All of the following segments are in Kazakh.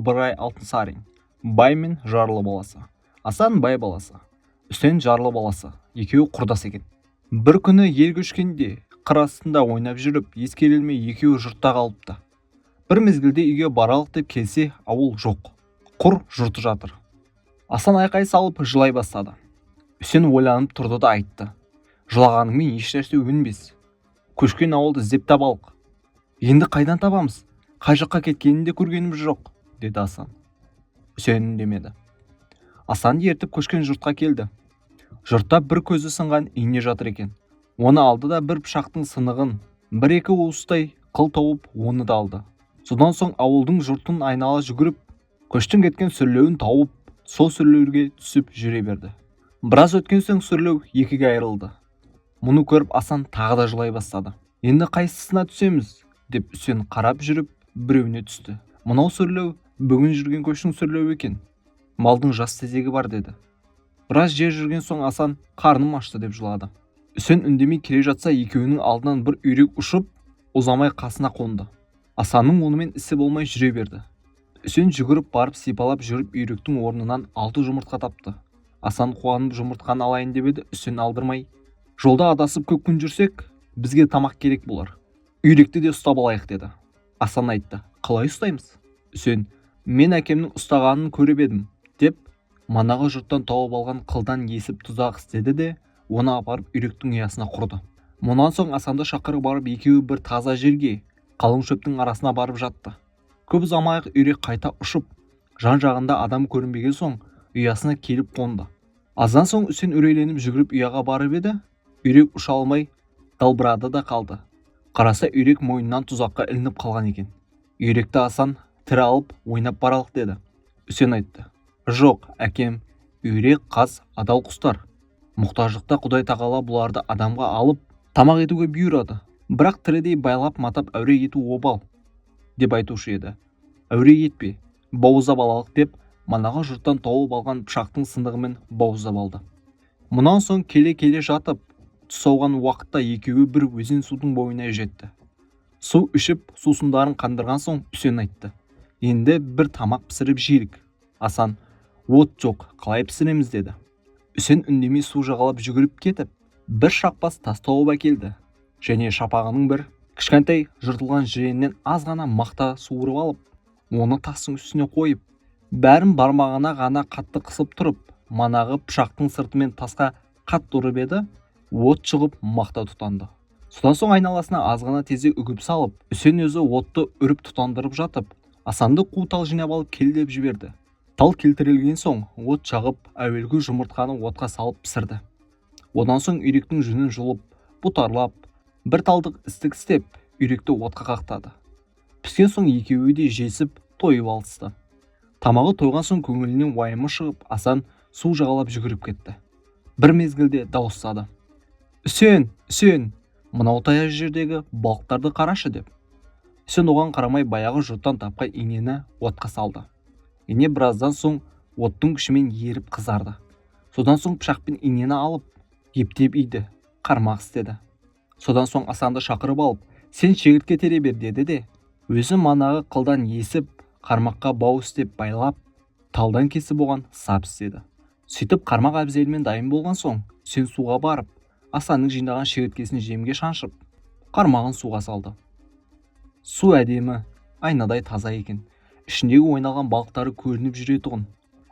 Ыбырай Алтынсарин. Бай мен жарлы баласы. Асан бай баласы, Үсен жарлы баласы, екеуі құрдас екен. Бір күні ел көшкенде қыр астында ойнап жүріп, ескерілмей екеуі жұртта қалыпты. Бір мезгілде үйге баралық деп келсе, ауыл жоқ, құр жұрты жатыр. Асан айқай салып жылай бастады. Үсен ойланып тұрды да айтты: «Жылағаныңмен ешнәрсе өнбес, көшкен ауылды іздеп табалық». «Енді қайдан табамыз? Қай жаққа кеткенін де көргеніміз жоқ», – деді Асан. Үсен үндемеді. Асанды ертіп көшкен жұртқа келді. Жұртта бір көзі сынған ине жатыр екен. Оны алды да, бір пышақтың сынығын, бір-екі уыстай қыл тауып, оны да алды. Содан соң ауылдың жұртын айнала жүгіріп, көштің кеткен сүрлеуін тауып, сол сүрлеуге түсіп жүре берді. Біраз өткен соң сүрлеу екіге айырылды. Мұны көріп, Асан тағы да жылай бастады. «Енді қайсысына түсеміз?» – деп Үсен қарап жүріп, біреуіне түсті. «Мынау сүрлеу бүгін жүрген көштің сүрлеуі екен, малдың жас тезегі бар», – деді. Біраз жер жүрген соң Асан «Қарным ашты» деп жылады. Үсен үндемей келе жатса, екеуінің алдынан бір үйрек ұшып, ұзамай қасына қонды. Асанның онымен ісі болмай жүре берді. Үсен жүгіріп барып, сипалап жүріп, үйректің орнынан алты жұмыртқа тапты. Асан қуанып жұмыртқаны алайын деп еді, Үсен алдырмай: «Жолда адасып көп күн жүрсек, бізге тамақ керек болар, үйректі де ұстап алайық», – деді. Асан айтты: «Қалай ұстаймыз?» Үсен: «Мен әкемнің ұстағанын көріп едім», – деп, манағы жұрттан тауып алған қылдан есіп тұзақ істеді де, оны апарып үйректің ұясына құрды. Мұнан соң Асанды шақырып барып, екеуі бір таза жерге, қалың шөптің арасына барып жатты. Көп ұзамай ақ үйрек қайта ұшып, жан-жағында адам көрінбеген соң, ұясына келіп қонды. Аздан соң Үсен үрейленіп жүгіріп ұяға барып еді, үйрек ұша алмай далбырады да қалды. Қараса, үйрек мойнынан тұзаққа ілініп қалған екен. Үйректі Асан тірі алып, ойнап баралық деді. Үсен айтты: «Жоқ, әкем үйрек, қаз адал құстар. Мұқтаждықта Құдай тағала бұларды адамға алып тамақ етуге бұйырады, бірақ тірідей байлап, матап әуре ету обал деп айтушы еді. Әуре етпе, бауыздап алалық», – деп, манағы жұрттан тауып алған пышақтың сынығымен бауыздап алды. Мұнан соң келе-келе жатып, түс ауған уақытта екеуі бір өзен судың бойына жетті. Су ішіп, сусындарын қандырған соң, Үсен айтты: «Енді бір тамақ пісіріп жейік». Асан: «От жоқ, қалай пісіреміз?» – деді. Үсен үндемей су жағалап жүгіріп кетіп, бір шақпас тас тауып әкелді және шапағының бір кішкентай жыртылған жерінен аз ғана мақта суырып алып, оны тастың үстіне қойып, бәрін бармағына ғана қатты қысып тұрып, манағы пышақтың сыртымен тасқа қатты ұрып еді, от шығып, мақта тұтанды. Содан соң айналасына аз ғана тезек үгіп салып, Үсен өзі отты үріп тұтандырып жатып, Асанды қу тал жинап алып кел деп жіберді. Тал келтірілген соң, от жағып, әуелгі жұмыртқаны отқа салып пісірді. Одан соң үйректің жүнін жұлып, бұтарлап, бір талдық істік істеп, үйректі отқа қақтады. Піскен соң екеуі де жесіп, тойып алысты. Тамағы тойған соң, көңілінен уайымы шығып, Асан су жағалап жүгіріп кетті. Бір мезгілде дауыстады: «Үсен, Үсен, мынау таяз жердегі балықтарды қарашы», – деп. Үсен оған қарамай, баяғы жұрттан тапқан инені отқа салды. Ине біраздан соң оттың күшімен еріп қызарды. Содан соң пышақпен инені алып, ептеп иді, қармақ істеді. Содан соң Асанды шақырып алып: «Сен шегіртке тере бер», – деді де, өзі манағы қылдан есіп қармаққа бау істеп байлап, талдан кесіп оған сап істеді. Сөйтіп қармақ әбзелімен дайын болған соң, Үсен суға барып, Асанның жинаған шегірткесін жемге шаншып, қармағын суға салды. Су әдемі, айнадай таза екен, ішіндегі ойнаған балықтары көрініп жүретұғын.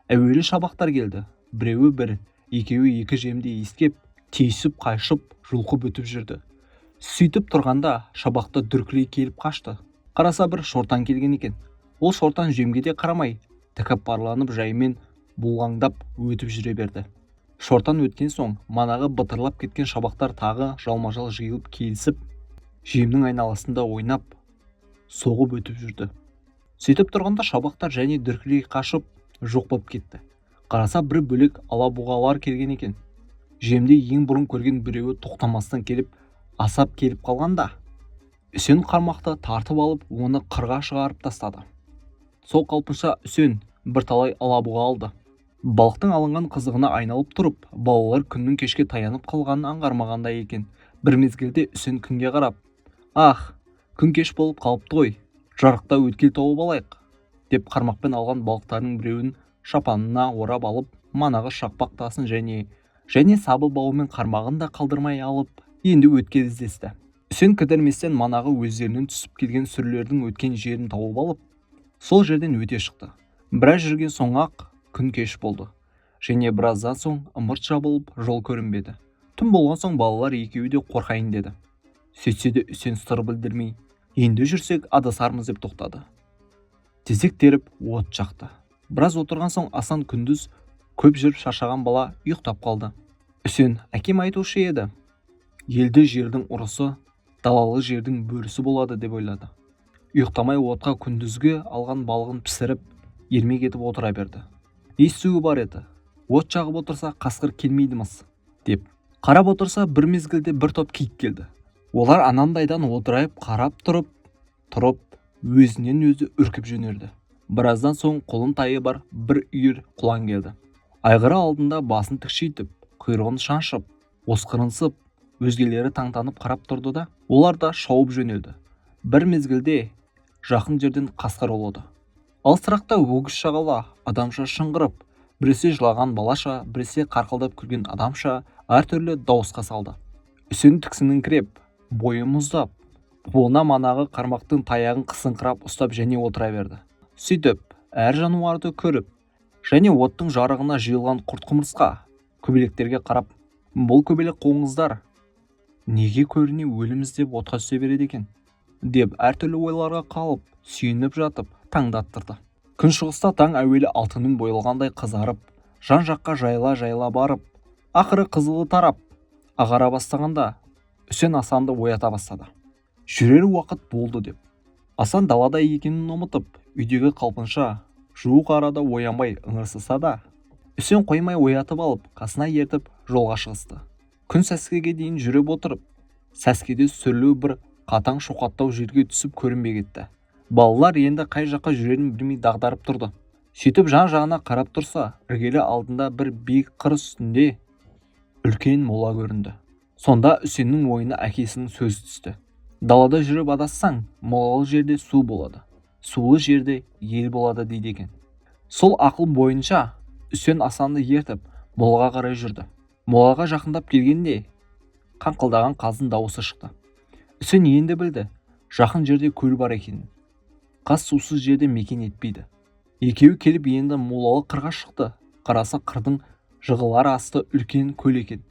Әуелі шабақтар келді. Біреуі бір, екеуі екі жемді иіскеп, түйісіп, қайшып, жұлқып өтіп жүрді. Сөйтіп тұрғанда шабақты дүркілей келіп қашты. Қараса, бір шортан келген екен. Ол шортан жемге де қарамай, тәкаппарланып, жаймен бұлғаңдап өтіп жүре берді. Шортан өткен соң, манағы бытырлап кеткен шабақтар тағы жалма-жал жиылып келісіп, жемнің айналасында ойнап соғып өтіп жүрді. Сөйтіп тұрғанда шабақтар және дүркілей қашып, жоқ болып кетті. Қараса, бір бөлек алабұғалар келген екен. Жемді ең бұрын көрген біреуі тоқтамастан келіп, асап келіп қалғанда, Үсен қармақты тартып алып, оны қырға шығарып тастады. Сол қалпынша Үсен бірталай алабұға алды. Балықтың алынған қызығына айналып тұрып, балалар күннің кешке таянып қалғанын аңғармағандай екен. Бір мезгілде Үсен күнге қарап: «Ах, күн кеш болып қалыпты ғой, жарықта өткел тауып алайық», – деп қармақпен алған балықтарының біреуін шапанына орап алып, манағы шақпақ тасын және сабы бауымен қармағын да қалдырмай алып, енді өткел іздесті. Үсен кідірместен манағы өздерінен түсіп келген сүрілердің өткен жерін тауып алып, сол жерден өте шықты. Біраз жүрген соң-ақ күн кеш болды. Және біраздан соң ымырт жабылып, жол көрінбеді. Түн болған соң балалар екеуі де қорқайын деді. Сөйтсе де Үсен сыр білдірмей, енді жүрсек адасармыз деп тоқтады. Тезек теріп от жақты. Біраз отырған соң Асан күндіз көп жүріп шаршаған бала ұйықтап қалды. Үсен, әкем айтушы еді, елді жердің ұрысы, далалы жердің бөрісі болады деп ойлады. Ұйықтамай отқа күндізгі алған балығын пісіріп, ермек етіп отыра берді. Естуі бар еді, от жағып отырса қасқыр келмейді-мыс деп. Қарап отырса, бір мезгілде бір топ киік келді. Олар анандайдан одырайып қарап тұрып, өзінен өзі үркіп жөнелді. Біраздан соң құлын тайы бар бір үйір құлан келді. Айғыры алдында басын тікшитіп, құйрығын шаншып, осқырынсып, өзгелері таңданып қарап тұрды да, олар да шауып жөнелді. Бір мезгілде жақын жерден қасқыр ұлыды. Алысырақта өгіз шағала адамша шыңғырып, біресе жылаған балаша, біресе қарқылдап күлген адамша әртүрлі дауысқа салды. Үсен тіксініңкіреп, бойы мұздап, қолына манағы қармақтың таяғын қысыңқырап ұстап және отыра берді. Сөйтіп, әр жануарды көріп, және оттың жарығына жиылған құрт-құмырсқа, көбелектерге қарап, бұл көбелек қоңыздар неге көріне өлім іздеп отқа түсе береді екен деп әртүрлі ойларға қалып, сүйеніп жатып таңды аттырды. Күншығыста таң әуелі алтынмен боялғандай қызарып, жан-жаққа жайыла-жайыла барып, ақыры қызылы тарап, ағара бастағанда Үсен Асанды оята бастады. Жүрер уақыт болды деп. Асан далада екенін ұмытып, үйдегі қалпынша жуық арада оянбай ыңырсыса да, Үсен қоймай оятып алып, қасына ертіп жолға шығысты. Күн сәскеге дейін жүріп отырып, сәскеде сүрлеу бір қатаң шоқаттау жерге түсіп көрінбей кетті. Балалар енді қай жаққа жүрерін білмей дағдарып тұрды. Сөйтіп жан-жағына қарап тұрса, іргелі алдында бір биік қыр үстінде үлкен мола көрінді. Сонда Үсеннің ойына әкесінің сөзі түсті. Далада жүріп адассаң, молалы жерде су болады, сулы жерде ел болады дейді екен. Сол ақыл бойынша Үсен Асанды ертіп молаға қарай жүрді. Молаға жақындап келгенде қаңқылдаған қаздың дауысы шықты. Үсен енді білді, жақын жерде көл бар екенін. Қаз сусыз жерде мекен етпейді. Екеуі келіп енді молалы қырға шықты. Қараса, қырдың жығылар асты үлкен көл екен.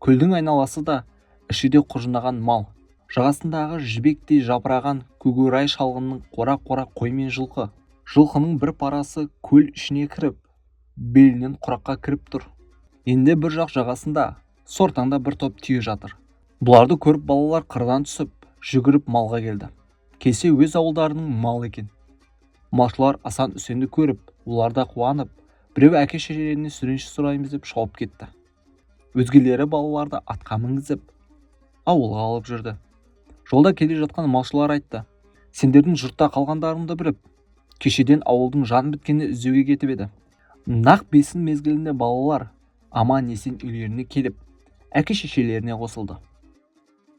Көлдің айналасы да іші де құжынаған мал. Жағасындағы жібектей жапыраған көкорай шалғынның қора-қора қой мен жылқы. Жылқының бір парасы көл ішіне кіріп, белінен құраққа кіріп тұр. Енді бір жақ жағасында сортаңда бір топ түйе жатыр. Бұларды көріп балалар қырдан түсіп, жүгіріп малға келді. Келсе өз ауылдарының малы екен. Малшылар Асан Үсенді көріп, олар да қуанып, біреу әке шешелеріне сүрінші сұраймыз деп шауып кетті. Өзгелері балаларды атқа мінгізіп, ауылға алып жүрді. Жолда келе жатқан малшылар айтты, сендердің жұртта қалғандарыңды біліп, кешеден ауылдың жан біткенін іздеуге кетіп еді. Нақ бесін мезгілінде балалар аман есен үйлеріне келіп, әке шешелеріне қосылды.